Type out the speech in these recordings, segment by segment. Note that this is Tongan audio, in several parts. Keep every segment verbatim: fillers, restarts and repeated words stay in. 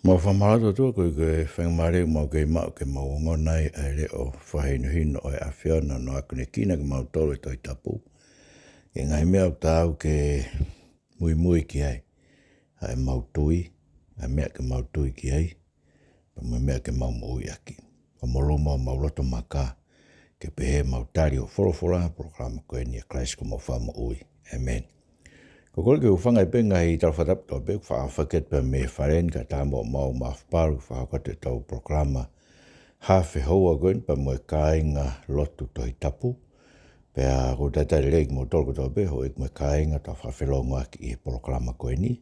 Mau fakamālō atu ʻOtua koeʻuhi ko e faingamālie ʻoku mau kei maʻu ke mau ongona ai ʻa e leʻo fakahinohino ʻo e ʻAfiona ʻo ne akonekina kimautolu ʻe he Tohi Tapu ki he ngaahi meʻa ʻoku tau ke muimui ki ai, ʻa e mau tui, ʻa e meʻa ke mau tui ki ai, pea mo e meʻa ke mau moʻui ʻaki. Ka mou luma homau loto maka, ke pehē ʻemau tali hoʻo folofola, polokalama ko eni ʻia Kalaisi ko homau Fakamoʻui. ʻĒmeni. Ko e kole ke u hūfanga ʻi he ngaahi tala fakatapu kotoa pē, ʻoku faʻa fakahoko atu pē mei he fale ni, kae ʻatā mo homau mafapalu ke fakahoko atu ʻetau polokalama haafe houa ko eni pea mo e kāinga lotu Tohi Tapu. Pea ʻoku ou talitali lelei kimoutolu kotoa pē, houʻeiki mo e kāinga, tau fakafelongoaki ʻi he polokalama ko eni.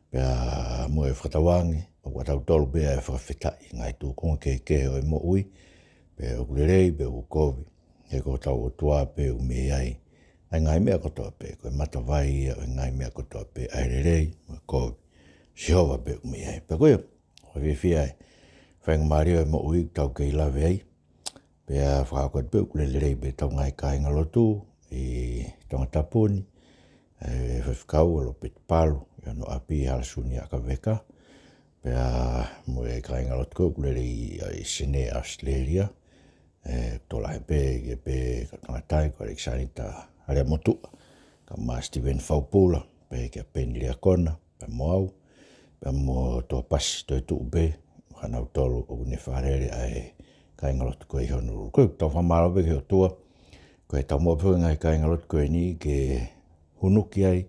Pea mo e fakatauange, ʻoku ʻatautolu pē ʻa e fakafetaʻi he ngaahi tūkunga kehekehe ʻo e moʻui, pe ʻoku lelei pe ʻoku kovi, he ko hotau ʻOtua pē ʻoku mei ai ʻa e ngaahi meʻa kotoa pē, ko e matavai ia ʻo e ngaahi meʻa kotoa pē, ʻa e lelei mo e kovi, Sihova pē ʻoku mei ai. Pea ko ia, ʻoku fiefia ai, faingamālie ʻo e moʻui ʻoku tau kei lave ai, pea fakahoko atu pē ʻoku lelei pē ʻetau ngaahi kāinga lotu ʻi Tongatapu ni, ʻa e faifekau ʻa Lopeti Palu, ʻi hono ʻapi ʻi Halasuni ʻAkaveka, pea mo e kāinga lotu ko ē ʻoku lelei ʻi Senē, Australia, ʻe, tokolahi pē, ke pē, ka tangata ai, ko Alexander Aleamotuʻa, kae ʻumaʻā Steven Faupula, pea kia Peni Liakona, pea mo au, pea mo Tuapasi Toetuʻu pē, mo kinautolu ʻoku ne fakalele ʻa e kāinga lotu ko ē ʻi Honolulu. Ko ia ʻoku tau fakamālō pē ki he ʻOtua, ko e taumuʻa pē ʻo e ngaahi kāinga lotu ko eni ke hunuki ai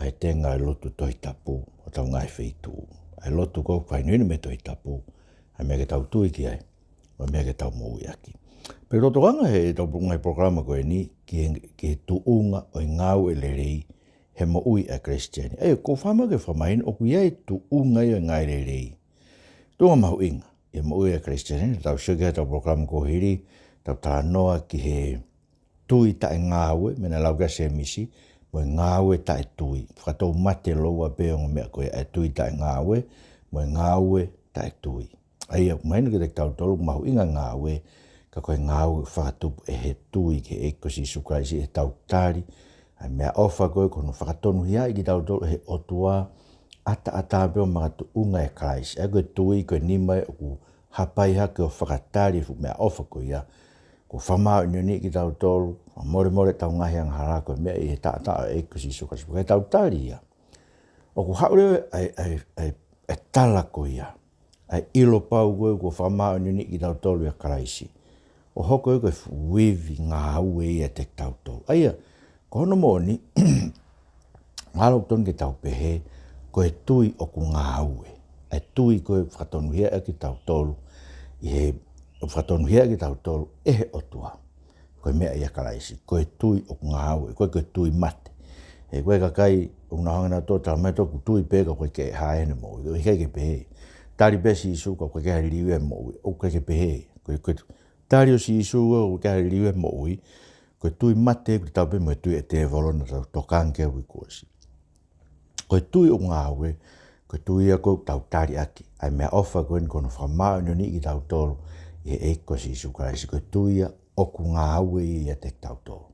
ʻa e tenga ʻo e lotu Tohi Tapu ʻo hotau ngaahi feituʻu. ʻA e lotu ko ē ʻoku fakahinohino mei he Tohi Tapu, ʻa e meʻa ke tau tui ki ai, mo e meʻa ke tau moʻui ʻaki. Pea ʻoku tau tokanga heʻetau ngaahi polokalama ko eni ki he, ki he tuʻunga ʻo e ngāue lelei he moʻui ʻa e Kalisitiane. ʻA ia, ʻoku ou fakaʻamu ke fakamahino ʻoku ʻi ai e tuʻunga ia ʻo e ngāue lelei, tuʻunga mahuʻinga ʻi he moʻui ʻa e Kalisitiane. Tau sio ki heʻetau polokalama kuo hili, tau talanoa ki he tui taʻengāue, meʻa naʻe lau ki ai ʻa Sēmisi, mo e ngāue taʻetui. Fakatoumate loua pē ongo meʻa ko ia, ʻa e tui taʻengāue mo e ngāue taʻetui. ʻA ia, ʻoku mahino kiate kitautolu ʻoku mahuʻinga e ngāue, ka ko e ngāue fakatupu ʻe he tui ki he ʻEiki ko Sīsū Kalaisi, ʻetau tali ʻa e meʻaʻofa ko ē, ko hono fakatonuhiaʻi kitautolu ʻe he ʻOtua, ʻataʻatā pē ʻo makatuʻunga ʻia Kalaisi. ʻA ia ko e tui ko e nima ia ʻoku hapai hake ʻo fakatali e fuʻu meʻaʻofa ko ia, kuo fakamāʻoniʻoniʻi kitautolu, fakamolemole ʻetau ngaahi angahala, ko e meʻa ʻi he taʻataʻa ʻo e ʻEiki ko Sīsū Kalaisi. Ka ʻi heʻetau tali ia, ʻoku haʻu leva ʻa e, ʻa e, ʻa e, ʻa e tala ko ia, ʻa e ʻilo pau ko ē kuo fakamāʻoniʻoniʻi kitautolu ʻia Kalaisi, ʻo hoko ia ko e fuʻu ivi ngāue ia ʻiate kitautolu. ʻA ia, ko hono moʻoni, mahalo ʻoku totonu ke tau pehē, ko e tui ʻoku ngāue. ʻA e tui ko ē ʻoku fakatonuhiaʻi kitautolu ʻi he, ʻoku fakatonuhiaʻi kitautolu ʻe he ʻOtua, ko e meʻa ʻia Kalaisi, ko e tui ʻoku ngāue, ʻoku ʻikai ko e tui mate. He ko e kakai ʻoku nau hanga ʻo talamai ʻoku tui pē ka ʻoku ʻikai ke ʻi ai hano moʻui. ʻOku ʻikai ke pehē. Tali pē ʻa Sīsū ka ʻoku ʻikai ke ʻi ai ha liliu ʻi he moʻui. ʻOku ʻikai ke pehē. Ko e, ko e tali ʻo Sīsū ʻoku ʻikai ke ʻi ai ha liliu ʻi he moʻui, ko e tui mate ʻoku tatau pē mo e tui ʻa e tēvolo naʻa tau tokanga ki ai he uike kuo ʻosi. Ko e tui ʻoku ngāue, ko e tui ia ʻoku tau tali ʻaki ʻa e meʻaʻofa ko eni ko hono fakamāʻoniʻoniʻi kitautolu ʻi he ʻEiki ko Sīsū Kalaisi. Ko e tui ia ʻoku ngāue ia ʻiate kitautolu.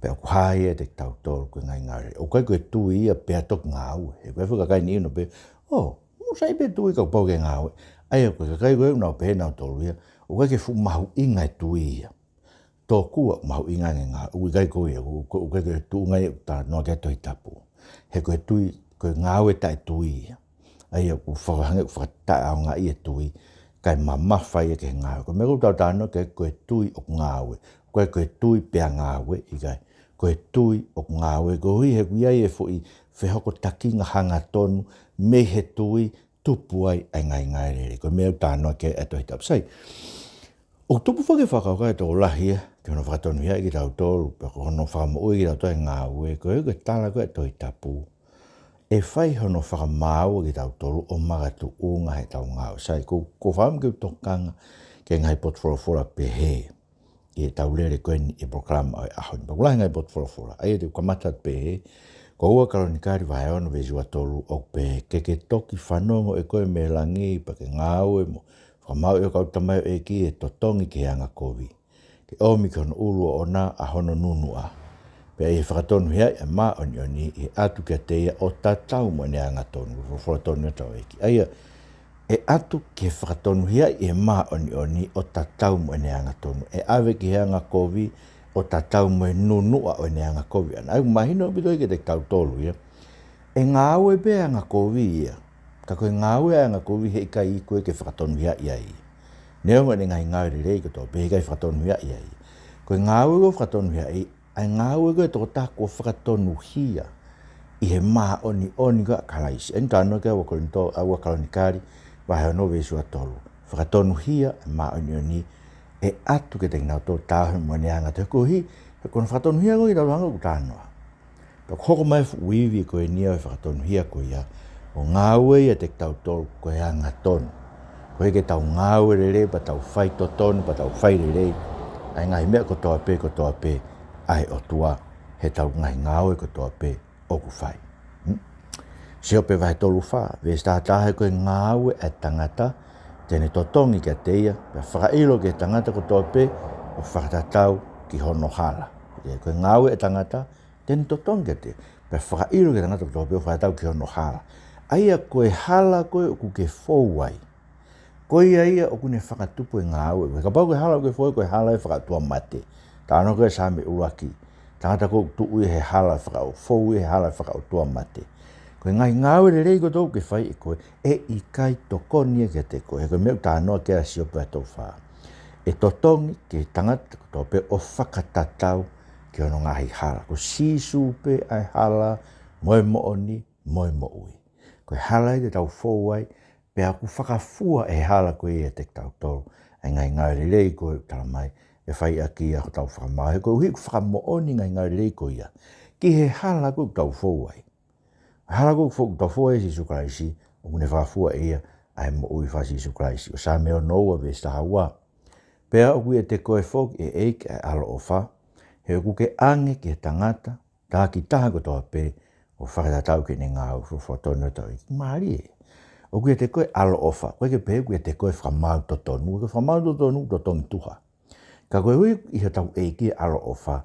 Pea ʻoku hā ia ʻiate kitautolu ko e ngaahi ngāue. ʻOku ʻikai ko e tui ia pea toki ngāue. He ko e fuʻu kakai ʻoku nau pehē, ʻō, ʻoku sai pē tui ka kuo pau ke ngāue. ʻA ia ko e kakai ko ē ʻoku nau pehē ʻe nautolu ia, ʻoku ʻikai ke fuʻu mahuʻinga e tui ia. Tokua ʻoku mahuʻinga ange e ngāue, ʻoku ʻikai ko ia, ʻoku, ʻoku, ʻoku ʻikai ko e tuʻunga ia ʻoku talanoa ki ai e Tohi Tapu. He ko e tui, ko e ngāue taʻetui ia. ʻA ia ʻoku fakahā ange, ʻoku fakataʻeʻaongaʻi e tui, kae mamafa ia ki he ngāue. Ko e meʻa ʻoku tau talanoa ki ai ko e tui ʻoku ngāue. ʻOku ʻikai ko e tui pea ngāue, ʻikai. Ko e tui ʻoku ngāue, koeʻuhi he ʻoku ʻi ai e foʻi fehokotakinga hangatonu mei he tui, tupu ai ʻa e ngaahi ngāue lelei. Ko e meʻa ʻoku talanoa ki ai e Tohi Tapu. Sai, ʻoku tupu foki e fakakaukau ʻa e tokolahi ia ki hono fakatonuhiaʻi kitautolu, pe ko hono fakamoʻui kitautolu ʻi he ngāue, koeʻuhi ko e tala ko ē ʻa e Tohi Tapu ʻe fai hono fakamaau kitautolu ʻo makatuʻunga heʻetau ngāue. Sai, ʻoku, ʻoku ou fakaʻamu ke u tokanga ki he ngaahi potu folofola pehē ʻi heʻetau lele ko eni ʻi he polokalama ʻo e ʻaho ni. Pea ʻoku lahi e ngaahi potu folofola. ʻA ia te u kamata atu pē he, ko ua Kalonikali vahe ono veesi ua tolu ʻoku pehē, ke ke toki fanongo ʻe koe mei langi, pea ke ngāue mo fakamaauʻi ho kau tamaioʻeiki ʻi he totongi ki he angakovi, ke ʻomi ki hono ʻulu ʻoʻona ʻa hono nunuʻa, pea ʻi he fakatonuhiaʻi ʻa e māʻoniʻoni ʻi he ʻatu kiate ia ʻo tatau mo ʻene angatonu. Folofola tonu ʻa hotau ʻEiki. ʻA ia, ʻE ʻatu ke fakatonuhiaʻi ʻe he māʻoniʻoni ʻo tatau mo ʻene angatonu. ʻE ʻave ki he angakovi ʻo tatau mo e nunuʻa ʻo ʻene angakovi ʻana. ʻOku mahino ʻaupito kiate kitautolu ia. ʻE ngāue pē ʻa e angakovi ia. Ka ko e ngāue ʻa e angakovi heʻikai ko ē ke fakatonuhiaʻi ai. Neongo ʻene ngaahi ngāue lelei kotoa pē heʻikai fakatonuhiaʻi ai. Ko e ngāue ʻoku fakatonuhiaʻi, ʻa e ngāue ko ē ʻa e tokotaha kuo fakatonuhia ʻi he māʻoniʻoni ko ē ʻa Kalaisi. ʻE talanoa ki ai ʻa Kolinitō, ʻa Kalonikali, vahe ono veesi ua tolu. Fakatonuhia ʻa e māʻoniʻoni ʻe ʻatu kiate kinautolu ʻoku tauhi mo ʻene angatonu. Koeʻuhi, he ko hono fakatonuhia ko ē ʻoku tau hanga ʻo talanoa. Pea ʻoku hoko mai e fuʻu ivi ko eni ʻo e fakatonuhia ko ia, ʻo ngāue ʻiate kitautolu ko e angatonu. Koeʻuhi ke tau ngāue lelei, pea tau fai totonu, pea tau fai lelei ʻa e ngaahi meʻa kotoa pē, kotoa pē ʻa e ʻOtua, heʻetau ngaahi ngāue kotoa pē ʻoku fai. Hmm? Siope vahe tolu fā, veesi taha taha, he ko e ngāue ʻa e tangata te ne totongi kiate ia, pea fakaʻilo ki he tangata kotoa pē ʻo fakatatau ki hono hala. He ko e ngāue ʻa e tangata te ne totongi kiate ia, pea fakaʻilo ki he tangata kotoa pē ʻo fakatatau ki hono hala. ʻA ia ko e hala ko ē ʻoku ke fou ai, ko ia ia ʻoku ne fakatupu e ngāue. He kapau ko e hala ʻoku ke fou ai, ko e hala ia fakaʻotuamate. Talanoa ko ē Saame ʻuluaki. Tangata ko ē ʻoku tuʻu ia he hala fakaʻo-, fou ia he hala fakaʻotuamate. Ko e ngaahi ngāue lelei kotoa ʻoku ke fai ʻe koe, ʻe ʻikai tokoni ia kiate koe. He ko e meʻa ʻoku talanoa ki ai ʻa Siope vahe tolu fā. ʻE totongi ki he tangata kotoa pē ʻo fakatatau ki hono ngaahi hala. Ko Sīsū pē ʻa e hala, mo e moʻoni, mo e moʻui. Ko e hala ia te tau fou ai, pea ʻoku fakafua ʻe he hala ko ia ʻiate kitautolu ʻa e ngaahi ngāue lelei ko ē ʻoku tala mai ʻe fai ʻaki ia hotau fakamaau. He koeʻuhi ʻoku fakamoʻoni e ngaahi ngāue lelei ko ia ki he hala ko ē ʻoku tau fou ai. Hala ko ē ʻoku fou, ʻoku tau fou ai ʻia Sīsū Kalaisi, ʻoku ne fakafua ʻe ia ʻa e moʻui faka-Sīsū Kalaisi. ʻO Saame ono ua veesi taha ua. Pea ʻoku ʻiate koe foki, ʻe ʻEiki, ʻa e ʻaloʻofa, he ʻoku ke ʻange ki he tangata takitaha kotoa pē ʻo fakatatau ki heʻene ngāue. Fo-, fotonu ʻetau ʻEiki. Mālie. ʻOku ʻiate koe ʻaloʻofa. ʻOku ʻikai ke pehē ʻoku ʻiate koe fakamaau totonu. Ko e fakamaau totonu, totongi tuha. Ka koeʻuhi ʻi hotau ʻEiki ʻaloʻofa,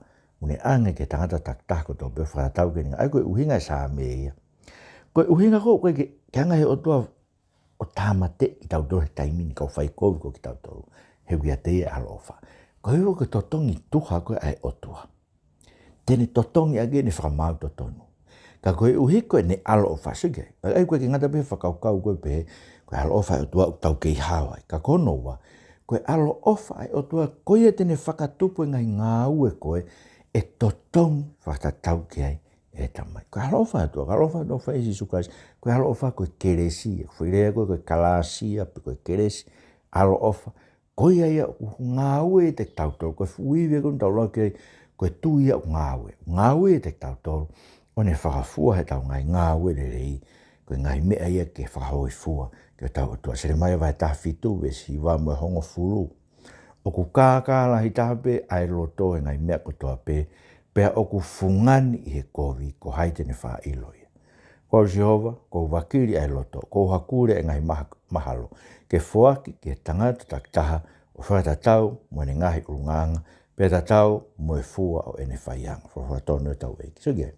ʻoku ne ʻange ki he tangata takitaha kotoa pē ʻo fakatatau ki heʻene ngāue. ʻA ia ko e ʻuhinga e Saame ia. Ko e ʻuhinga ko ē ʻoku ʻikai ke, ke hanga ʻe he ʻOtua ʻo tāmateʻi kitautolu he taimi ni, kau fai kovi ko kitautolu. He ʻoku ʻiate ia e ʻaloʻofa. Koeʻuhi ko e totongi tuha ko ē ʻa e ʻOtua, te ne totongi ʻaki ʻene fakamaau totonu. Ka koeʻuhi ko ʻene ʻaloʻofa, sio ki ai. ʻA ia ʻoku ʻikai ke ngata pē he fakakaukau ko ē pē, ko e ʻaloʻofa ʻa e ʻOtua ʻoku tau kei hao ai. Ka ko hono ua, ko e ʻaloʻofa ʻa e ʻOtua, ko ia te ne fakatupu e ngaahi ngāue ko ē ʻe totongi fakatatau ki ai ʻe he Tamai. Ko e ʻaloʻofa ʻa e ʻOtua, ko e ʻaloʻofa ʻa e ʻOtua ʻia Sīsū Kalaisi, ko e ʻaloʻofa, ko e kelesi, ko e foʻi lea ko ē, ko e kalāsia, pe ko e kelesi, ʻaloʻofa, ko ia ia ʻoku ngāue ʻiate kitautolu, ko e fuʻu ivi ko ē ʻoku tau lau ki ai, ko e tui ia ʻoku ngāue. Ngāue ʻiate kitautolu, ʻo ne fakafua heʻetau ngaahi ngāue lelei, ko e ngaahi meʻa ia ke fakahōifua ki hotau ʻOtua. Selemaia vahe taha fitu, veesi hiva mo e hongofulu. ʻOku kākā lahi taha pē ʻa e loto he ngaahi meʻa kotoa pē, pea ʻoku fungani ʻi he kovi, ko hai te ne faʻa ʻilo ia? Ko au Sihova, ʻoku ou vakili ʻa e loto, ʻoku ou hakule ʻa e ngaahi maha-, mahalo, ke foaki ki he tangata takitaha ʻo fakatatau mo ʻene ngaahi ʻulungaanga, pea tatau mo e fua ʻo ʻene faianga. Fo-, fotonu ʻetau ʻEiki. Sio ki ai.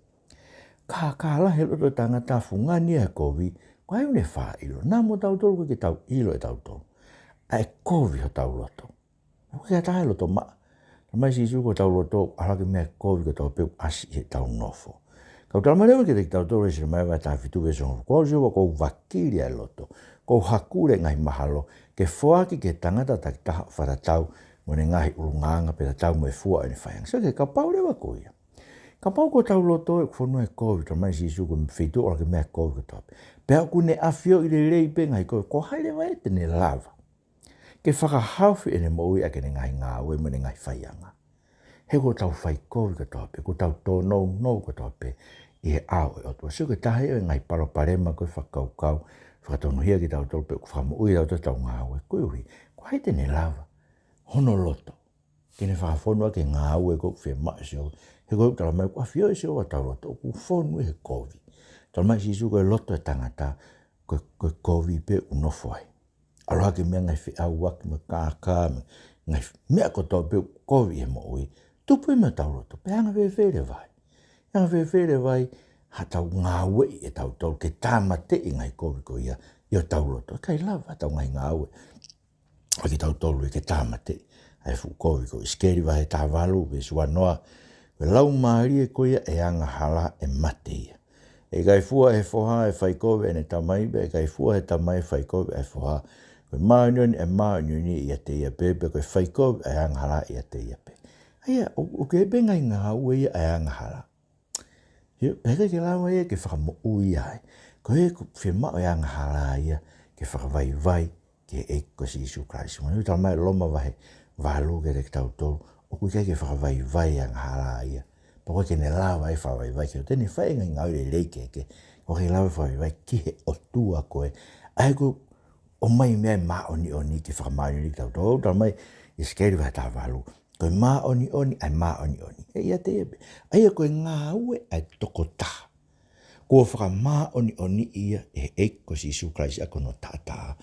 Kākā lahi e loto ʻo e tangata, fungani ia he kovi, ko hai ʻoku ne faʻa ʻilo? Naʻa mo tautolu ʻoku ʻikai ke tau ʻilo ʻe tautolu ʻa e kovi hotau loto. ʻOku ʻikai ke ʻi ai ha taha ʻi loto maʻa. Talamai ʻe Sīsū ko hotau loto, ʻalu hake e meʻa kovi kotoa pē ʻoku ʻasi ʻi heʻetau nofo. Ka ʻoku talamai leva kiate kitautolu ʻe Selemaia vahe taha fitu veesi hongofulu, ko au Sihova ʻoku ou vakili ʻa e loto, ʻoku ou hakule ʻa e ngaahi mahalo, ke foaki ki he tangata takitaha ʻo fakatatau mo ʻene ngaahi ʻulungaanga, pea tatau mo e fua ʻo ʻene faianga. Sio ki ai, kapau leva ko ia. Kapau ko hotau loto ʻoku fonu ai e kovi, talamai ʻe Sīsū ko e feituʻu ʻalu hake e meʻa kovi kotoa pē, pea ʻoku ne ʻafioʻi lelei pē e ngaahi kovi, ko hai leva ia te ne lava ke fakahaofi ʻene moʻui ʻaki ʻene ngaahi ngāue mo ʻene ngaahi faianga? He ʻoku tau fai kovi kotoa pē, ʻoku tau tōnounou kotoa pē ʻi he ʻao ʻo e ʻOtua. Sio ki he taha ia ʻo e ngaahi palopalema ko ē fakakaukau, fakatonuhia kitautolu pe ʻoku fakamoʻui kitautolu ʻi heʻetau ngāue, koeʻuhi ko hai te ne lava hono loto ke ne fakafonu ʻaki e ngāue ʻoku fiemaʻu ʻe Sihova? He ʻoku talamai ʻoku ʻafioʻi ʻe Sihova hotau loto, ʻoku fonu ia he kovi. Talamai ʻe Sīsū ko e loto ʻo e tangata, ko e, ko e kovi pē ʻoku nofo ai. ʻAlu hake e meʻa, ngaahi feʻauaki mo e kākā, mo e ngaahi meʻa kotoa pē ʻoku kovi ʻi he moʻui, tupu ia mei hotau loto, pea anga fēfē leva ai? Anga fēfē leva ai haʻatau ngāueʻi ʻe tautolu ke tāmateʻi e ngaahi kovi ko ia ʻi hotau loto. ʻIkai lava ʻetau ngaahi ngāue ʻa kitautolu ia ke tāmateʻi ʻa e fuʻu kovi. Ko ʻIsikeli vahe taha valu, veesi uanoa, ko e laumālie ko ia ʻe angahala ʻe mate ia. ʻE ʻikai fua ʻe he foha ʻa e faikovi ʻa ʻene tamai, pea ʻe ʻikai fua ʻe he tamai ʻa e faikovi ʻa e foha. Ko e māʻoniʻoni ʻa e māʻoniʻoni ʻiate ia pē, pea ko e faikovi ʻa e angahala ʻiate ia pē. ʻA ia, ʻo, ʻoku ʻi ai pē ngaahi ngāue ia ʻa e angahala. ʻIo, pea ʻikai ke lava ia ke fakamoʻui ai. Ko e ʻoku fiemaʻu ʻe he angahala ia ke fakavaivai ki he ʻEiki ko Sīsū Kalaisi. Manatuʻi talamai ʻe Loma vahe valu kiate kitautolu, ʻoku ʻikai ke fakavaivai ʻa e angahala ia. Pea ʻoku ʻikai ke ne lava ia fakavaivai ki he, te ne fai e ngaahi ngāue lelei kehekehe, ʻoku ʻikai lava fakavaivai ki he ʻOtua ko ē. ʻA ia ʻoku ʻomai mei ai e māʻoniʻoni ke fakamāʻoniʻoniʻi kitautolu. Talamai ʻe ʻIsikeli vahe taha valu, ko e māʻoniʻoni ʻa e māʻoniʻoni ʻe ʻiate ia pē. ʻA ia ko e ngāue ʻa e tokotaha kuo fakamāʻoniʻoniʻi ia ʻe he ʻEiki ko Sīsū Kalaisi ʻaki hono taʻataʻa.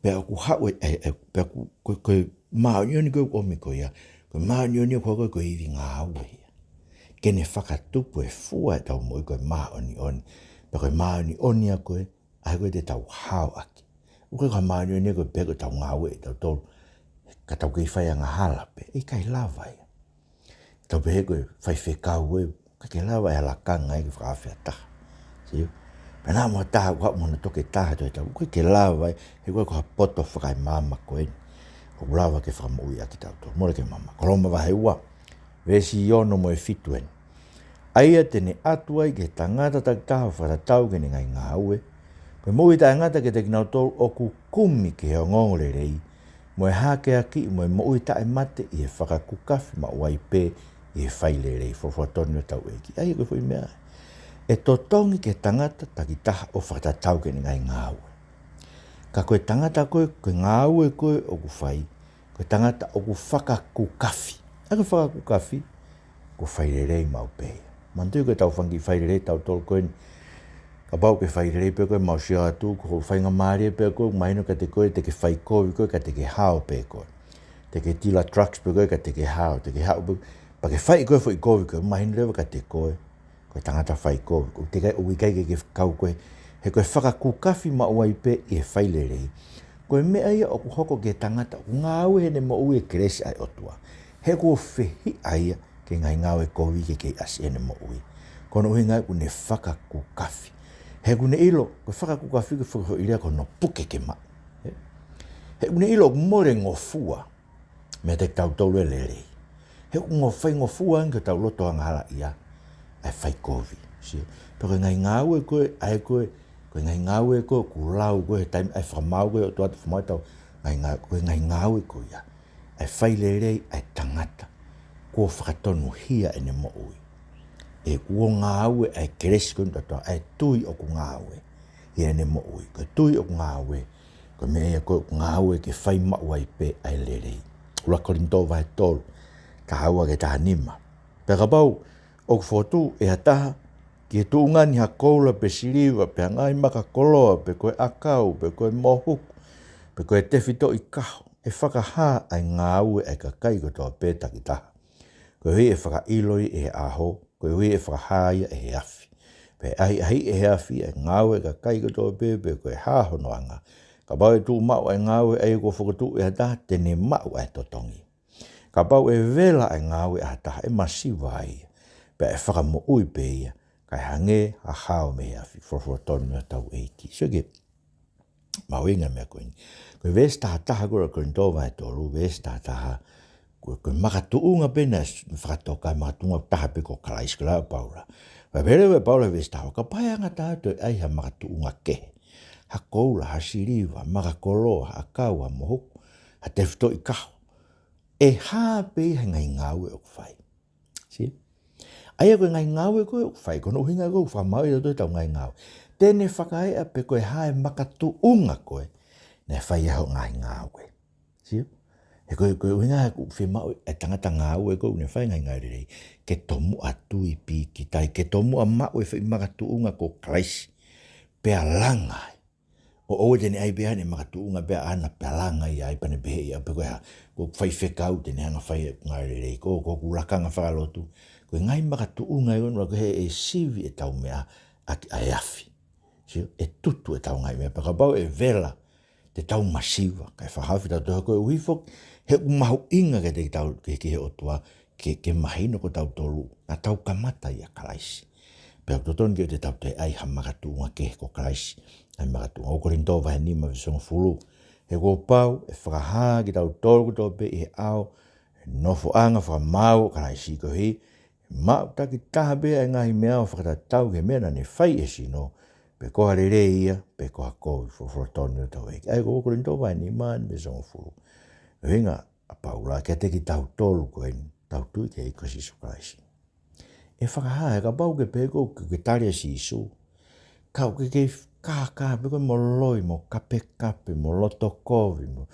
Pea ʻoku haʻu e, e, e, pea ʻoku, ko, ko e māʻoniʻoni ko ē ʻoku ʻomi ko ia, ko e māʻoniʻoni ʻoku hoko ko e ivi ngāue ia. Ke ne fakatupu e fua ʻetau moʻui ko e māʻoniʻoni. Pea ko e māʻoniʻoni ia ko ē, ʻa ia ko ē te tau hao ʻaki. ʻOku ʻikai ko ha māʻoniʻoni ia ko e pehē ko ʻetau ngāue ʻe tautolu, ka tau kei fai angahala pē, ʻikai lava ia. Tau pehē ko e faifekau ē, ʻikai ke lava e lakanga ia ke fakaafe ʻa taha. Sio? Pea naʻa mo ha taha, ʻoku haʻu mo hono toketā he Tohi Tapu, ʻikai ke lava ia, he ʻoku ʻikai ko ha poto fakaemāmani ko eni ʻoku lava ke fakamoʻui ʻa kitautolu. Mole ke mamaʻo. Ko Loma vahe ua, veesi ono mo e fitu eni. ʻA ia te ne ʻatu ai ki he tangata takitaha ʻo fakatatau ki heʻene ngaahi ngāue, ko e moʻui taʻengata kiate kinautolu ʻoku kumi ki he ongoongolelei, mo e hākeakiʻi, mo e moʻui taʻemate ʻi he fakakukafi maʻu ai pē ʻi he fai lelei. Folofola tonu ʻa hotau ʻEiki. ʻA ia ko e foʻi meʻa ʻe totongi ki he tangata takitaha ʻo fakatatau ki heʻene ngaahi ngāue. Ka ko e tangata ko ē, ko e ngāue ko ē ʻoku fai, ko e tangata ʻoku fakakukafi. ʻA ia ko e fakakukafi, ko e fai lelei maʻu pē ia. Manatuʻi ko ʻetau fanga kiʻi fai lelei ʻa tautolu ko eni. Kapau ʻoku ke fai lelei pē koe, mau sio atu, ko hoʻo faingamālie pē ko ē, mahino kiate koe te ke fai kovi koe, ka te ke hao pē koe. Te ke tila drugs pē koe, ka te ke hao, te ke hao pē, pea ke fai koe e foʻi kovi koe, mahino leva kiate koe ko e tangata fai kovi, ʻoku teʻeki ai, ʻoku ʻikai ke ke kau koe, he ko e fakakukafi maʻu ai pē ʻi he fai lelei. Ko e meʻa ia ʻoku hoko ki he tangata ʻoku ngāue heʻene moʻui he kelesi ʻa e ʻOtua. He kuo fehiʻa ia ki he ngaahi ngāue kovi ke kei ʻasi heʻene moʻui. Ko hono ʻuhinga ia ʻoku ne fakakukafi. He ʻoku ne ʻilo, ko e fakakukafi ko e fakahoʻilea ko hono puke ke maʻu. He ʻoku ne ʻilo ʻoku mole ngofua meiate kitautolu e lelei. He ʻoku ngofua, faingofua ange ki hotau loto angahalaʻia ʻa e fai kovi. Sio? Pea ko e ngaahi ngāue ko ē, ʻa ia ko ē, ko e ngaahi ngāue ko ē ʻoku lau ko ē he taimi ʻa e fakamaau ko ē ʻo tuʻu atu fakamaau ʻetau ngaahi ngā-, ko e ngaahi ngāue ko ia ʻa e fai lelei ʻa e tangata kuo fakatonuhia ʻene moʻui. He kuo ngāue ʻa e kelesi ko eni ʻa e ʻOtua, ʻa e tui ʻoku ngāue ʻi heʻene moʻui. Ko e tui ʻoku ngāue, ko e meʻa ia ko ē ʻoku ngāue ke fai maʻu ai pē ʻa e lelei. ʻUluaki Kolinitō vahe tolu, taha ua ki he taha nima. Pea kapau ʻoku fokotuʻu ʻe ha taha ki he tuʻunga ni ha koula pe siliva, pe ha ngaahi makakoloa, pe ko e ʻakau, pe ko e mohuku, pe ko e tefitoʻi kaho, ʻe fakahā ʻa e ngāue ʻa e kakai kotoa pē takitaha. Koeʻuhi ʻe fakaʻilo ia ʻe he ʻaho, koeʻuhi ʻe fakahā ia ʻe he afi. Pea ʻe ʻahiʻahiʻi ʻe he afi ʻa e ngāue ʻa e kakai kotoa pē, pe ko e hā hono anga. Kapau ʻe tuʻu maʻu ʻa e ngāue ʻa ia kuo fokotuʻu ʻe ha taha, te ne maʻu ʻa e totongi. Kapau ʻe vela ʻa e ngāue ʻa ha taha, ʻe masiva ia, pea ʻe fakamoʻui pē ia, kae hangē ha hao mei he afi. Folofola tonu ʻa hotau ʻEiki. Sio ki he mahuʻinga e meʻa ko eni. Ko e veesi taha taha ko ē ʻUluaki Kolinitō vahe tolu, veesi taha taha, ko, ko e makatuʻunga pē naʻe fakatoka, makatuʻunga taha pē ko Kalaisi, ko e lau ʻa Paula. Pea pehē leva ʻe Paula he veesi taha ua, kapau ʻe anga taha ʻo toe ʻai ha makatuʻunga kehe, ha koula, ha siliva, makakoloa, ha ʻakau, ha mohuku, ha tefitoʻi kaho, ʻe hā pē ia he ngaahi ngāue ʻoku fai. Sio? ʻA ia ko e ngaahi ngāue ko ē ʻoku fai, ko hono ʻuhinga ko ē ʻoku fakamaauʻi ʻe tautolu ʻetau ngaahi ngāue. Te ne fakaeʻa pe ko e hā e makatuʻunga ko ē naʻe fai ai hoʻo ngaahi ngāue. Sio? He ko e, ko e ʻuhinga he ʻoku fiemaʻu e tangata ngāue ko ē ʻoku ne fai e ngaahi ngāue lelei, ke tomuʻa tui pīkitai, ke tomuʻa maʻu e foʻi makatuʻunga ko Kalaisi, pea langa ai. ʻO ʻoua te ne ʻai pē haʻane makatuʻunga pea ʻana pea langa ia ai pea ne pehē ia pe ko e hā, ko e faifekau te ne hanga fai e ngāue lelei, ko, ko hoku lakanga fakalotu. Ko e ngaahi makatuʻunga ia ko ē ʻoku hē ʻe sivi ʻetau meʻa ʻaki ʻa e afi. Sio, ʻe tutu ʻetau ngaahi meʻa, pea kapau ʻe vela, te tau masiva, kae fakahaofi kitautolu. Koeʻuhi foki he ʻoku mahuʻinga kiate kitautolu, ki he, ki he ʻOtua, ke, ke mahino ko kitautolu naʻa tau kamata ʻia Kalaisi. Pea ʻoku totonu ke te tau toe ʻai ha makatuʻunga kehe ko Kalaisi, ʻai makatuʻunga. ʻUluaki Kolinitō vahe nima veesi hongofulu. He kuo pau ʻe fakahā kitautolu kotoa pē ʻi he ʻao ʻo e nofoʻanga fakamaau ʻo Kalaisi, koeʻuhi maʻu takitaha pē ʻa e ngaahi meʻa ʻo fakatatau ki he meʻa naʻa ne fai ʻi he sino, pe ko ha lelei ia, pe ko ha kovi. Folofola tonu ʻa hotau ʻEiki. ʻA ia ko ʻUluaki Kolinitō vahe nima veesi hongofulu. ʻUhinga ʻa Paula kiate kitautolu ko eni, tau tui ki he ʻEiki ko Sīsū Kalaisi. ʻE fakahā, he kapau ke pehē ʻoku ke tali ʻa Sīsū, ka ʻoku ke kei kākā pē koe mo loi, mo kapekape, mo loto kovi, mo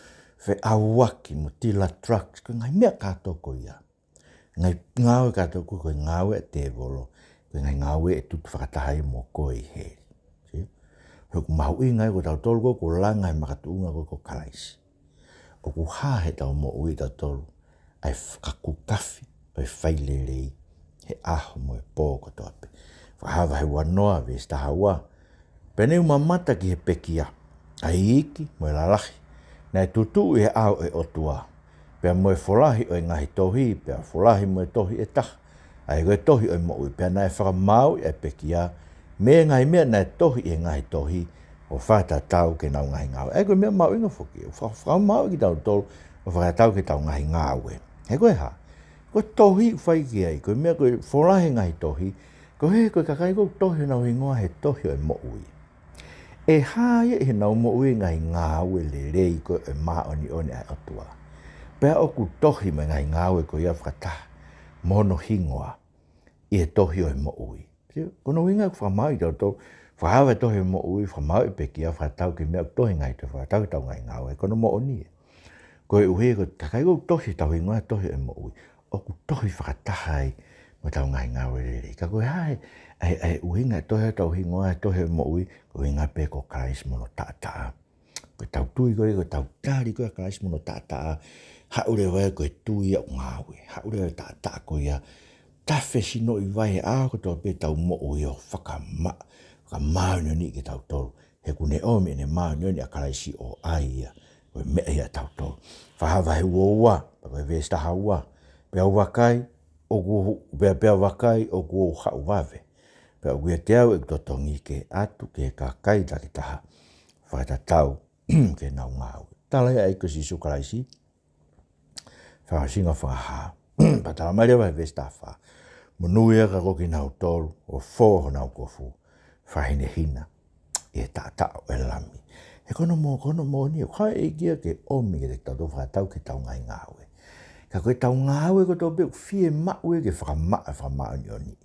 feʻauaki, mo tila drugs, ko e ngaahi meʻa kātoa ko ia. Ngaahi ngāue kātoa ko ē, ko e ngāue ʻa e tēvolo, ko e ngaahi ngāue ʻe tutu fakataha ai mo koe ʻi heli. Sio? He ʻoku mahuʻinga ai ko kitautolu ko ē ʻoku langa he makatuʻunga ko ē ko Kalaisi. ʻOku hā heʻetau moʻui ʻatautolu ʻa e fakakukafi ʻo e failelei he ʻaho mo e pō kotoa pē. Fakahā vahe uanoa veesi taha ua. Pea ne u mamata ki he pekia, ʻa e iiki mo e lalahi naʻe tutuʻu ʻi he ʻao ʻo e ʻOtua, pea mo e folahi ʻo e ngaahi tohi, pea folahi mo e tohi ʻe taha, ʻa ia ko e tohi ʻo e moʻui. Pea naʻe fakamāuʻi ʻa e pekia mei he ngaahi meʻa naʻe tohi ʻi he ngaahi tohi, ʻo fakatatau ki heʻenau ngaahi ngāue. ʻA ia ko e meʻa mahuʻinga foki, ʻo faka-, fakamāuʻi kitautolu ʻo fakatatau ki heʻetau ngaahi ngāue. He ko e hā? Ko e tohi ʻoku fai ki ai, ko e meʻa ko e folahi e ngaahi tohi, koeʻuhi ko e kakai ko ē ʻoku tohi honau hingoa he tohi ʻo e moʻui, ʻe hā ia ʻi heʻenau moʻui e ngaahi ngāue lelei ko ē ʻo e māʻoniʻoni ʻa e ʻOtua. Pea ʻoku tohi mai e ngaahi ngāue ko ia fakataha mo hono hingoa ʻi he tohi ʻo e moʻui. Sio, ko hono ʻuhinga ʻoku fakamāuʻi kitautolu, fakahā e tohi ʻo e moʻui, fakamāuʻi e pekia, fakatatau ki he meʻa ʻoku tohi he ngaahi tohi, fakatatau ki heʻetau ngaahi ngāue, ko hono moʻoni ia. Koeʻuhi ko e kakai ko ē ʻoku tohi hotau hingoa he tohi ʻo e moʻui, ʻoku tohi fakataha ai mo ʻetau ngaahi ngāue lelei. Ka ko e hā e, ʻa e, ʻa e ʻuhinga e tohi hotau hingoa he tohi ʻo e moʻui? Ko e ʻuhinga pē ko Kalaisi mo hono taʻataʻa. Ko ʻetau tui ko ē, ko ʻetau tali ko ē ʻa Kalaisi mo hono taʻataʻa, haʻu leva ia ko e tui ia ʻoku ngāue. Haʻu leva e taʻataʻa ko ia, tafe sinoʻi vai he ʻaho kotoa pē ʻetau moʻui ʻo fakama-, fakamāʻoniʻoniʻi kitautolu. He ʻoku ne ʻomi ʻene māʻoniʻoni ʻa Kalaisi ʻo ʻai ia ko e meʻa ia ʻatautolu. Fakahā vahe uaua, pea ko e veesi taha ua. Pea u vakai, ʻoku ou, pea, pea u vakai, ʻoku ou haʻu vave. Pea ʻoku ʻiate au ʻeku totongi ke ʻatu ki he kakai takitaha, fakatatau ki heʻenau ngāue. Tala ia ʻa e ʻEiki ko Sīsū Kalaisi, fakaʻosinga fakahā. Pea tala mai leva he veesi taha fā: Monūʻia ka ko kinautolu ʻoku fō honau kofu fakahinehina ʻi he taʻataʻa ʻo e Lami. He ko hono mo-, ko hono moʻoni, ʻoku haʻu e ʻEiki ia ke ʻomi kiate kitautolu fakatatau ki heʻetau ngaahi ngāue. Ka ko ʻetau ngāue kotoa pē ʻoku fiemaʻu ia ke fakamaʻa, fakamāʻoniʻoniʻi.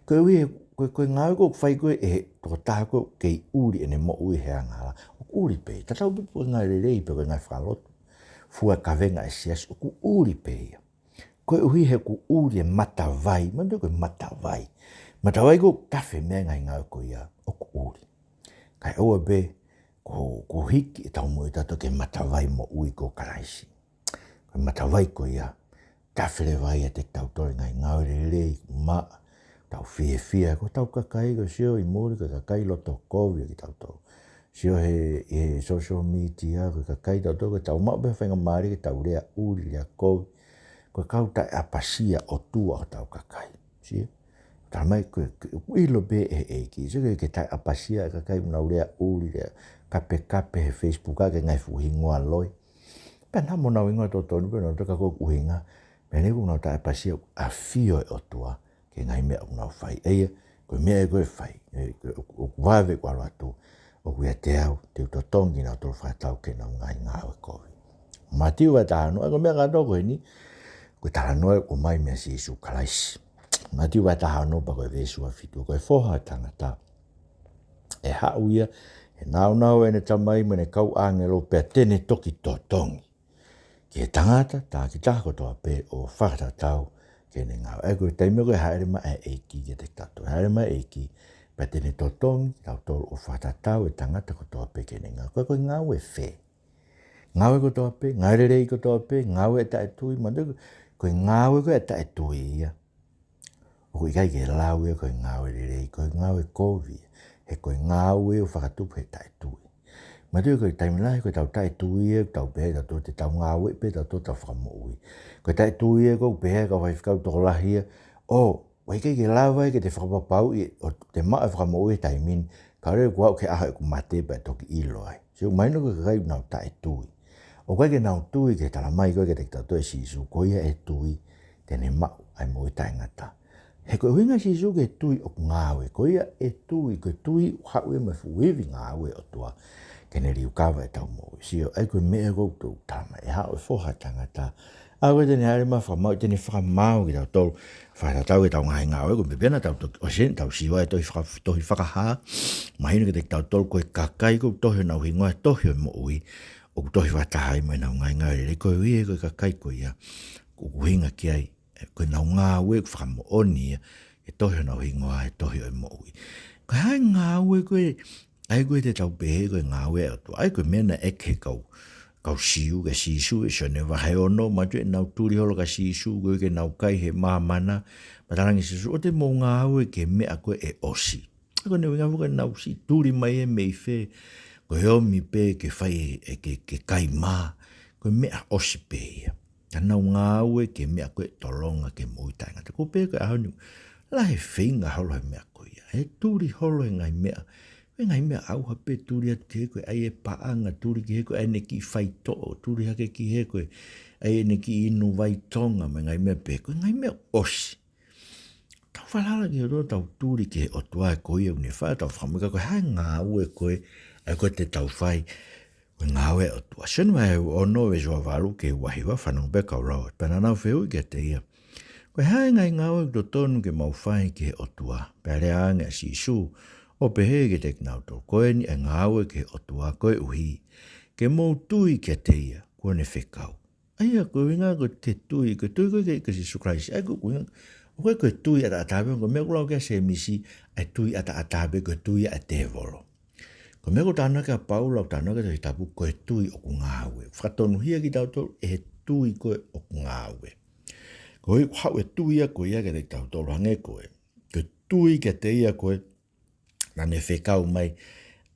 Koeʻuhi he, ko e, ko e ngāue ko ē ʻoku fai ko ē ʻe he tokotaha ko ē ʻoku kei ʻuli ʻene moʻui he angahala, ʻoku ʻuli pē. Tatau pē pe ko e ngāue lelei pe ko e ngāue fakalotu, fua kavenga e siasi, ʻoku ʻuli pē ia. Koeʻuhi he ʻoku ʻuli e matavai, manatuʻi ko e matavai. Matavai ko ē ʻoku tafe mei ai e ngaahi ngāue ko ia, ʻoku ʻuli. Kae ʻoua pē kuo, kuo hiki ʻetau moʻui ʻatautolu ki he matavai moʻui ko Kalaisi. Ko e matavai ko ia, tafe leva ia ʻiate kitautolu e ngaahi ngāue lelei, maʻa, tau fiefia, ko hotau kakai ko ē sio ʻi muli, ko e kakai loto kovi ʻa kitautolu. Sio he, he social media, ko e kakai ʻatautolu, ko ʻetau maʻu pē faingamālie ke tau lea ʻuli, lea kovi. Ko e kau taʻeʻapasia ʻOtua hotau kakai. Sio? Tala mai ko e, ko e ʻilo pē ʻe he ʻEiki, sio, ke, ke taʻeʻapasia e kakai ʻoku nau lea ʻuli, lea kapekape he Facebook ʻaki e ngaahi fuʻu hingoa loi. Pea naʻa mo honau hingoa totonu pē, nau toka ko ʻuhinga, meʻa ni ʻoku nau taʻeʻapasia ʻa e ʻafio ʻa e ʻOtua ki he ngaahi meʻa ʻoku nau fai. ʻA ia, ko e meʻa ia ko ē ʻe fai, ʻe, ko e, ʻoku, ʻoku vave ʻeku ʻalu atu, ʻoku ʻiate au, te u totongi kinautolu fakatatau ki heʻenau ngaahi ngāue kovi. Mātiu vahe taha ono, ʻa ia ko e meʻa kātoa ko eni, ko e talanoa ʻoku ʻomai meia Sīsū Kalaisi. Mātiu vahe taha ono pea ko e veesi ua fitu, ko e Foha ʻo e Tangata ʻe haʻu ia he nāunau ʻene Tamai mo ʻene kau ʻāngelo, pea te ne toki totongi ki he tangata takitaha kotoa pē ʻo fakatatau ki heʻene ngāue. ʻA ia ko e taimi ko ē ʻe hāʻele mai ai e ʻEiki kiate kitautolu, hāʻele mai e ʻEiki, pea te ne totongi kitautolu ʻo fakatatau e tangata kotoa pē ki heʻene ngāue. Ko e, ko e ngāue fē? Ngāue kotoa pē, ngāue lelei kotoa pē, ngāue ʻa e taʻetui, manatuʻi ko e ngāue ko ē ʻa e taʻetui ia, ʻoku ʻikai ke lau ia ko e ngāue lelei, ko e ngāue kovi. He ko e ngāue ʻoku fakatupu he taʻetui. Mātuʻa ko e taimi lahi ko e tau taʻetui ē, tau pehē tautolu te tau ngāue pē tautolu tau fakamoʻui. Ko e taʻetui ē ʻoku pehē ʻe he kau faifekau tokolahi ia, ʻo, ʻoku ʻikai ke lava ia ke te fakapapauʻi ʻo te maʻu e fakamoʻui he taimi ni, kae ʻoua kuo aʻu ki he ʻaho ʻeku mate pea toki ʻilo ai. Sio, mahino ko e kakai ʻoku nau taʻetui. ʻOku ʻikai ke nau tui ki he talamai ko ē kiate kitautolu ʻe Sīsū, ko ia ʻe tui te ne maʻu ʻa e moʻui taʻengata. He ko e ʻuhinga ʻa Sīsū ki he tui ʻoku ngāue, ko ia ʻe tui, ko e tui ʻoku haʻu ia mei he fuʻu ivi ngāue ʻa e ʻOtua ke ne liukava ʻetau moʻui. Sio, ʻa ia ko e meʻa ʻoku ou talamai, ʻe haʻu e Foha ʻo e Tangata, ʻa ia ko ē te ne hāʻele mai ʻo fakamaau, te ne fakamaau kitautolu, fakatatau ki heʻetau ngaahi ngāue, ko e meʻa pē ena ʻoku tau toki, ʻosi eni ʻetau sio ai he tohi faka-, tohi Fakahā, mahino kiate kitautolu ko e kakai ʻoku tohi honau hingoa he tohi ʻo e moʻui, ʻoku tohi fakataha ai mo ʻenau ngaahi ngāue lelei. Ko ia ko e kakai ko ia ʻoku ʻuhinga ki ai, ē, ko ʻenau ngāue ʻoku fakamoʻoni ia he tohi honau hingoa he tohi ʻo e moʻui. Ko e hā e ngāue ko ē, ʻa ia ko ē te tau pehē ko e ngāue ʻa e ʻOtua? ʻA ia ko e meʻa naʻe ʻeke ʻe he kau, kau Siu kia Sīsū ʻi Sione vahe ono, mātuʻa ʻenau tuli holo kia Sīsū, koeʻuhi ke nau kai he māmani, pea talaange ʻe Sīsū, ʻoua te mou ngāue ki he meʻa ko ē ʻe ʻosi. Ko ʻene ʻuhinga foki ko ʻenau siʻi tuli mai ē mei fē, ko e omi pē ke fai ē, ke, ke kai mā, ko e meʻa ʻosi pē ia. Ka nau ngāue ki he meʻa ko ē ʻe tolonga ki he moʻui taʻengata. Ko e pehē ko e ʻaho ni, lahi e feinga holo he meʻa ko ia. He tuli holo he ngaahi meʻa, he ngaahi meʻa ʻauha pē, tuli atu ki he ko e ʻai e paʻanga, tuli ki he ko e ʻai ʻene kiʻi faitoʻo, tuli hake ki he ko e ʻai ʻene kiʻi inu vai tonga, mo e ngaahi meʻa pehē, ko e ngaahi meʻa ʻosi. Tau falala ki he ʻOtua, tau tuli ki he ʻOtua, ko ia ʻoku ne fai, tau fakamoʻui, ka ko e hā e ngāue ko ē, ʻa ia ko ē te tau fai, ko e ngāue ʻa e ʻOtua? Sione vahe ono veesi ua valu ki he ua hiva, fanongo pē kau lau. Pea naʻa nau fehuʻi kiate ia, ko e hā e ngaahi ngāue ʻoku totonu ke mau fai ki he ʻOtua? Pea lea ange ʻa Sīsū, ʻo pehē kiate kinautolu, ko eni e ngāue ki he ʻOtua, koeʻuhi ke mou tui kiate ia kuo ne fekau. ʻA ia ko e ʻuhinga ko e tui, ko e tui ko ē kia Sīsū Kalaisi. ʻA ia ko e ʻuhinga, ʻoku ʻikai ko e tui ʻataʻatā pē, ko e meʻa ʻoku lau ki ai ʻa Sēmisi, ʻa e tui ʻataʻatā pē, ko e tui ʻa e tēvolo. Ko e meʻa ʻoku talanoa ki ai ʻa Paula, ʻoku talanoa ki ai ʻa e Tohi Tapu, ko e tui ʻoku ngāue. Fakatonuhia kitautolu ʻe he tui ko ē ʻoku ngāue. Ko e haʻu e tui ia ko ia kiate kitautolu, hangē ko e, ko e tui kiate ia ko ē naʻa ne fekau mai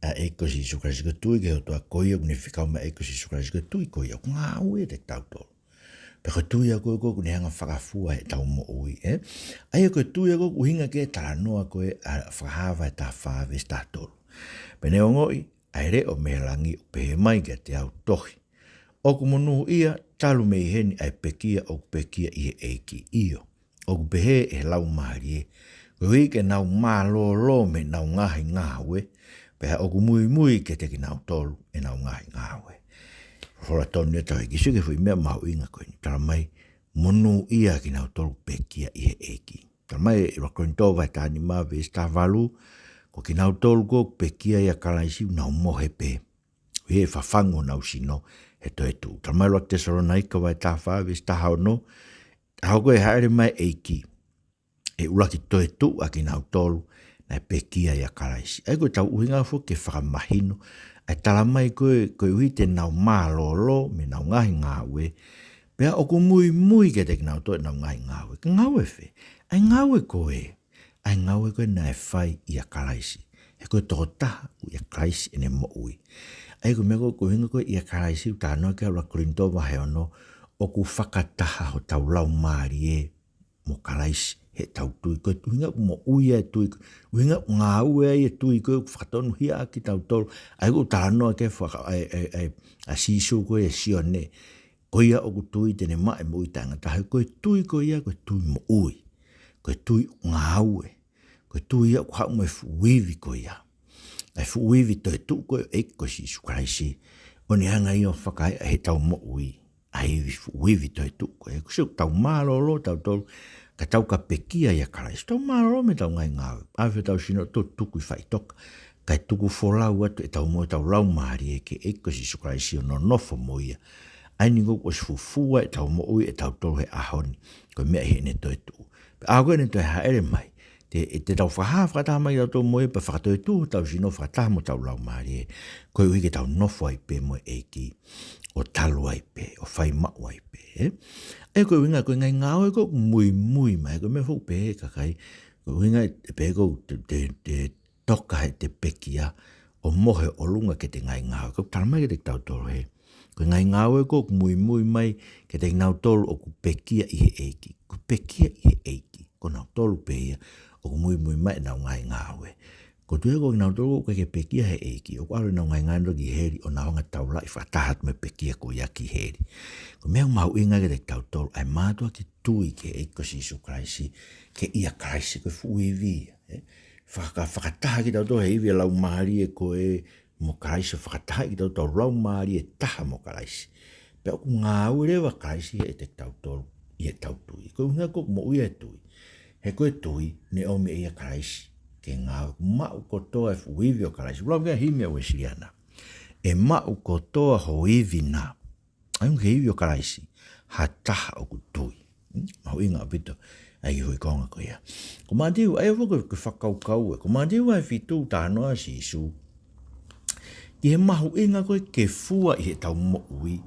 ʻa e ʻEiki ko Sīsū Kalaisi, ko e tui ki he ʻOtua ko ia ʻoku ne fekau mai ʻa e ʻEiki ko Sīsū Kalaisi, ko e tui ko ia ʻoku ngāue kiate kitautolu. Pea ko e tui ia ko ē ʻoku ne hanga ʻo fakafua ʻetau moʻui, ē? ʻA ia ko e tui ia ʻoku ʻuhinga ki ai e talanoa ko ē ʻa Fakahā vahe taha fā veesi taha tolu. Pea ne ongoʻi ʻa e leʻo mei he langi ʻo pehē mai kiate au, tohi, ʻoku monūʻia talu mei heni ʻa e pekia ʻoku pekia ʻi he ʻEiki, ʻio, ʻoku pehē ʻe he laumālie, koeʻuhi ke nau mālōlō mei heʻenau ngaahi ngāue, pea ʻoku muimui kiate kinautolu ʻenau ngaahi ngāue. Folofola tonu ʻetau ʻEiki Sīsū ki he foʻi meʻa mahuʻinga ko eni, talamai, monūʻia kinautolu pekia ʻi he ʻEiki. Talamai ʻe ʻuluaki Kolinitō vahe taha nima veesi taha valu, ko kinautolu ʻoku pekia ʻia Kalaisi ʻoku nau mohe pē, ʻi he fafangu honau sino he toetuʻu. Talamai ʻuluaki Tesalonaika vahe taha fā veesi taha ono, ʻaho ko ē ʻe hāʻele mai e ʻEiki, ʻe ʻuluaki toetuʻu ʻa kinautolu naʻe pekia ʻia Kalaisi. ʻA ia ko ʻetau ʻuhinga foki ke fakamahino ʻa e talamai ko ē, koeʻuhi te nau mālōlō mei heʻenau ngaahi ngāue, pea ʻoku muimui kiate kinautolu ʻenau ngaahi ngāue. Ko e ngāue fē? ʻA e ngāue ko ē, ʻa e ngāue ko ē naʻe fai ʻia Kalaisi. He ko e tokotaha ʻoku ʻia Kalaisi ʻene moʻui. ʻA ia ko e meʻa ko ē, ko e ʻuhinga ko ē ʻia Kalaisi ʻoku talanoa ki ai ʻuluaki Kolinitō vahe ono, ʻoku fakataha hotau laumālie mo Kalaisi heʻetau tui. Ko e ʻuhinga ʻoku moʻui ai e tui, ko e ʻuhinga ʻoku ngāue ai e tui ko ē ʻoku fakatonuhiaʻaki kitautolu. ʻA ia ʻoku talanoa ki ai e faka-, ʻa e, ʻa e, ʻa e, ʻa Sīsū ko ē ʻia Sione, ko ia ʻoku tui te ne maʻu e moʻui taʻengata. He ko e tui ko ia, ko e tui moʻui. Ko e tui ʻoku ngāue. Ko e tui ia ʻoku haʻu mei he fuʻu ivi ko ia. ʻA e fuʻu ivi toetuʻu ko ē ʻo e ʻEiki ko Sīsū Kalaisi. ʻO ne hanga ia ʻo fakaeʻa heʻetau moʻui ʻa e ivi, fuʻu ivi toetuʻu ko ē. Ko e sio, tau mālōlō tautolu, ka tau ka pekia ʻia Kalaisi, tau mālōlō mei heʻetau ngaahi ngāue. ʻAve hotau sino ʻo tuku ʻi faʻitoka, kae tuku folau atu ʻetau moʻui, ʻetau laumālie ki he ʻEiki ko Sīsū Kalaisi ʻo nonofo mo ia. ʻA eni kuo ʻosi fufua ʻetau moʻui ʻatautolu he ʻaho ni, ko e meʻa ʻi heʻene toetuʻu. Pea ʻaho ko ē ʻene toe hāʻele mai, te, te tau fakahā fakataha mai kitautolu mo ia, pea fakatoetuʻu hotau sino fakataha mo hotau laumālie, koeʻuhi ke tau nofo ai pē mo e ʻEiki, ʻo talu ai pē, ʻo fai maʻu ai pē, ē? ʻA ia ko e ʻuhinga ko e ngaahi ngāue ko ē ʻoku muimui mai, ko e meʻa foki pē he kakai, ko e ʻuhinga ē pē ko ē te, te, te, toka heʻete pekia, ʻo mohe ʻolunga ki heʻete ngaahi ngāue. Ko e talamai kiate kitautolu hē, ko e ngaahi ngāue ko ē ʻoku muimui mai kiate kinautolu ʻoku pekia ʻi he ʻEiki. Ko e pekia ʻi he ʻEiki, ko kinautolu pē ia ʻoku muimui mai ʻenau ngaahi ngāue. Ko e tuʻu ia ko kinautolu ʻoku ʻikai ke pekia he ʻEiki, ʻoku ʻalu ʻenau ngaahi ngāue ki heli ʻo nau hanga ʻo taulaʻi fakataha atu mo e pekia ko ia ki heli. Ko e meʻa mahuʻinga kiate kitautolu, ʻa e mātuʻaki tui ki he ʻEiki ko Sīsū Kalaisi, ke ʻia Kalaisi, ko e fuʻu ivi ia, ē? Faka-, fakataha kitautolu he ivi ʻa e Laumālie ko ē mo Kalaisi, fakataha kitautolu laumālie taha mo Kalaisi. Pea ʻoku ngāue leva Kalaisi heʻete kitautolu ʻi heʻetau tui. Ko e ʻuhinga ko ē ʻoku moʻui ai e tui, he ko e tui ne ʻomi ʻe ia Kalaisi ke ngāue. Maʻu kotoa e fuʻu ivi ʻo Kalaisi. Lau ki he himi ʻa e Uēsiliana: ʻE maʻu kotoa ho ivi na. ʻA ia ko e ivi ʻo Kalaisi, ha taha ʻoku tui. Hmm? Mahuʻinga ʻaupito ʻa e kiʻi foʻi konga ko ia. Ko Mātiu, ʻa ia foki ko e fakakaukau ē. Ko Mātiu vahe fitu, talanoa ʻa Sīsū ki he mahuʻinga ko ē ke fua ʻi heʻetau moʻui.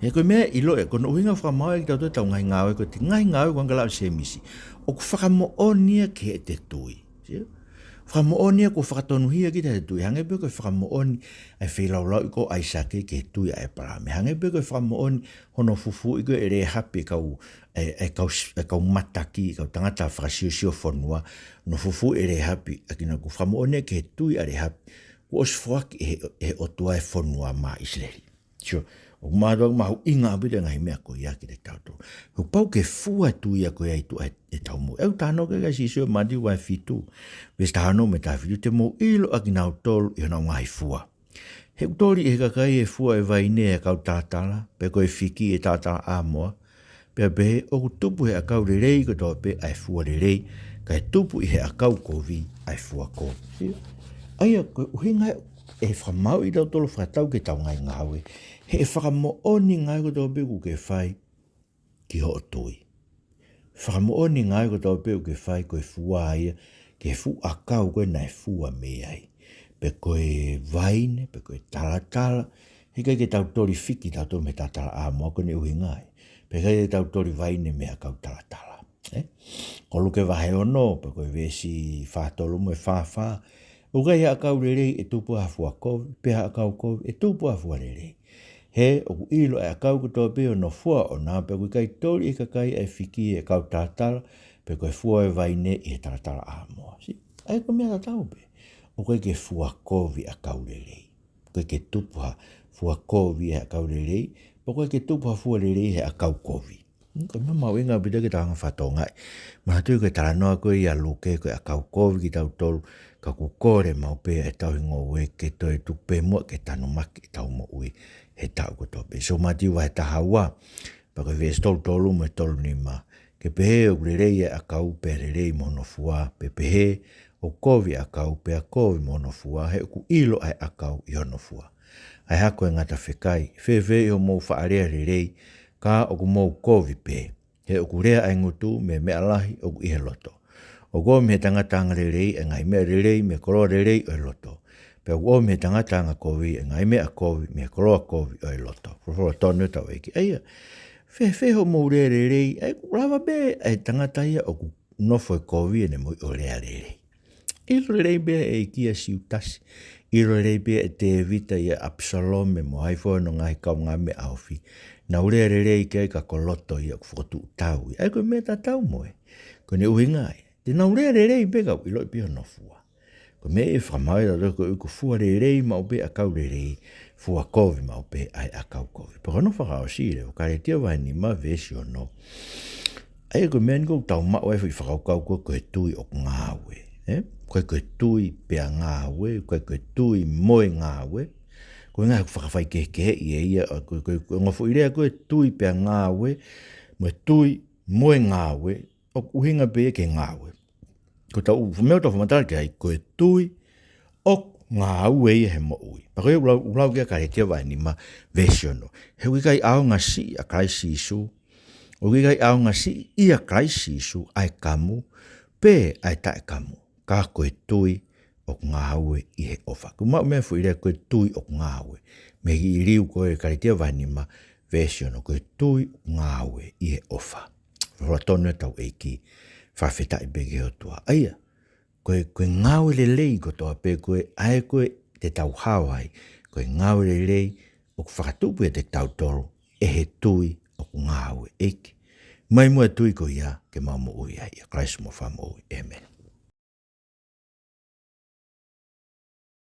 He ko e meʻa ʻe ʻilo ē, ko hono ʻuhinga fakamaau ai kitautolu ʻetau ngaahi ngāue, ko ʻete ngaahi ngāue, ko e anga e lau ʻa Sēmisi, ʻoku fakamoʻoni ia ki heʻete tui. Sio? Fakamoʻoni ia kuo fakatonuhia kita he tui. Hangē pē ko e fakamoʻoni ʻa e feilaulau ko ē ʻa ʻAisake ki he tui ʻa ʻĒpalahame. Hangē pē ko e fakamoʻoni hono fufuuʻi ko ē ʻe Lēhapi e kau, e, e kau s-, e kau mataki, e kau tangata fakasiosio fonua, hono fufuuʻi ʻe Lēhapi, ʻa ia ko hono fakamoʻoni ia ki he tui ʻa Lēhapi kuo ʻosi foaki ʻe he, ʻe he ʻOtua e fonua maʻa ʻIsileli. Sio, ʻoku mātuʻaki mahuʻinga ʻaupito e ngaahi meʻa ko ia kiate kitautolu. Kuo pau ke fua e tui ia ko ia ʻi tuʻa he, heʻetau moʻui. ʻOku talanoa ki ai ʻa Sīsū ʻi Mātiu vahe fitu, veesi taha ono mo e taha fitu: Te mou ʻilo ʻa kinautolu ʻi honau ngaahi fua. He ʻoku toli ʻe he kakai e fua ʻo e vaine ʻe he ʻakau talatala, pe ko e fiki ʻe he talatalaʻāmoa, pea pehē, ʻoku tupu he ʻakau lelei kotoa pē ʻa e fua lelei, kae tupu ʻi he ʻakau kovi ʻa e fua kovi. ʻA ia ko e ʻuhinga ē ʻe fakamaauʻi kitautolu fakatatau ki heʻetau ngaahi ngāue, he ʻe fakamoʻoni e ngāue kotoa pē ʻoku ke fai ki hoʻo tui. Fakamoʻoni e ngāue kotoa pē ʻoku ke fai ko e fua ia ki he fuʻu ʻakau ko ē naʻe fua mei ai. Pe ko e vaine, pe ko e talatala, heʻikai ke tau toli fiki tautolu mei he talatalaʻāmoa, ko hono ʻuhinga ia. Pe ʻikai ke tau toli vaine mei he ʻakau talatala. Ē? Ko Luke vahe ono, pe ko e veesi fā tolu mo e fā fā: ʻOku ʻikai ha ʻakau lelei ʻe tupu ai ha fua kovi, pe ha ʻakau kovi ʻe tupu ai ha fua lelei. He ʻoku ʻilo ʻa e ʻakau kotoa pē ʻi hono fua ʻoʻona, pea ʻoku ʻikai toli ʻe he kakai ʻa e fiki ʻe he ʻakau talatala, pe ko e fua ʻo e vaine ʻi he talatalaʻāmoa. Sio, ʻa ia ko e meʻa tatau pē. ʻOku ʻikai ke fua kovi ʻakau lelei. ʻOku ʻikai ke tupu ha fua kovi ʻi he ʻakau lelei, pea ʻoku ʻikai ke tupu ha fua lelei he ʻakau kovi. Hmm, ko e meʻa mahuʻinga ʻaupito ke tau hanga ʻo fakatokangaʻi. Manatuʻi ko e talanoa ko ē ʻia Luke, ko e ʻakau kovi kitautolu, ka ʻoku kole maʻu pē ʻetau hingoa ke toe tuku pē muʻa ke tanumaki ʻetau moʻui he taʻu kotoa pē. Sio Mātiu vahe taha ua, pea ko e veesi tolu tolu mo e tolu nima: Ke pehē ʻoku lelei ʻa e ʻakau pea lelei mo hono fua, pe pehē ʻoku kovi ʻa e ʻakau pea kovi mo hono fua, he ʻoku ʻilo ʻa e ʻakau ʻi hono fua. ʻA e hako ʻe ngata fekai, fēfē ʻi hoʻomou faʻa lea lelei, ka ʻoku mou kovi pē? He ʻoku lea ʻa e ngutu mei he meʻa lahi ʻoku ʻi he loto. ʻOku ʻomi ʻe he tangata angalelei ʻa e ngaahi meʻa lelei mei he koloa lelei ʻo e loto, pea ʻoku ʻomi ʻe he tangata angakovi ʻa e ngaahi meʻa kovi mei he koloa kovi ʻo e loto. Folofola tonu ʻetau ʻEiki. ʻA ia, fēfē hoʻomou lea lelei, ʻa ia ʻoku lava pē ʻa e tangata ia ʻoku nofo he kovi ʻene moʻui ʻo lea lelei. ʻIlo lelei pē ʻe he ʻEiki ʻa Siutasi. ʻIlo lelei pē ʻe Tēvita ʻa ʻApisalome mo hai fua hono ngaahi kaungāmeʻa ofi. Nau lea lelei ki ai ka ko e loto ia ʻoku fokotuʻu tau ia. ʻA ia ko e meʻa tatau mo e. Ko hono ʻuhinga ia, te nau lea lelei pē ka ʻoku ʻiloʻi pē hono fua. Ko e meʻa ʻe fakamaau ai kitautolu ko e ʻuhi ko e fua lelei maʻu pē ʻa e ʻakau lelei, fua kovi maʻu pē ʻa e ʻakau kovi. Pea ko hono fakaʻosi leva, Kalētia vahe nima veesi ono. ʻA ia ko e meʻa eni ʻoku tau maʻu ai e foʻi fakakaukau ko ē ko e tui ʻoku ngāue. Ē? ʻOku ʻikai ko e tui pea ngāue, ʻoku ʻikai ko e tui mo e ngāue. Ko e ngaahi ʻoku fakafaikehekeheʻi ʻe ia, ʻa ko e, ko e, ko e ongo foʻi lea ko e tui pea ngāue, mo e tui mo e ngāue, ʻoku ʻuhinga pē ia ki he ngāue. Ko ʻetau, meʻa ʻoku tau fakamatala ki ai, ko e tui ʻoku ngāue ia he moʻui. Pea ko ia ʻoku lau, ʻoku lau ki ai Kalētia vahe nima veesi ono. He ʻoku ʻikai ʻaonga siʻi ʻa Kalaisi Sīsū, ʻoku ʻikai ʻaonga siʻi ʻia Kalaisi Sīsū ʻa e kamu, pe ʻa e taʻekamu, ka ko e tui ʻoku ngāue ʻi he ʻofa. Ko e maʻu mei he foʻi lea ko e tui ʻoku ngāue. Mei he kiʻi liliu ko ē Kalētia vahe nima veesi ono, ko e tui ʻoku ngāue ʻi he ʻofa. Folofola tonu ʻetau ʻEiki, fakafetaʻi pē ki he ʻOtua. ʻA ia, ko e, ko e ngāue lelei kotoa pē ko ē ʻa ē ko ē te tau hao ai, ko e ngāue lelei ʻoku fakatupu ʻiate kitautolu ʻe he tui ʻoku ngāue. ʻEiki, mai muʻa e tui ko ia ke mau moʻui ai. ʻIa Kalaisi homau Fakamoʻui. ʻĒmeni.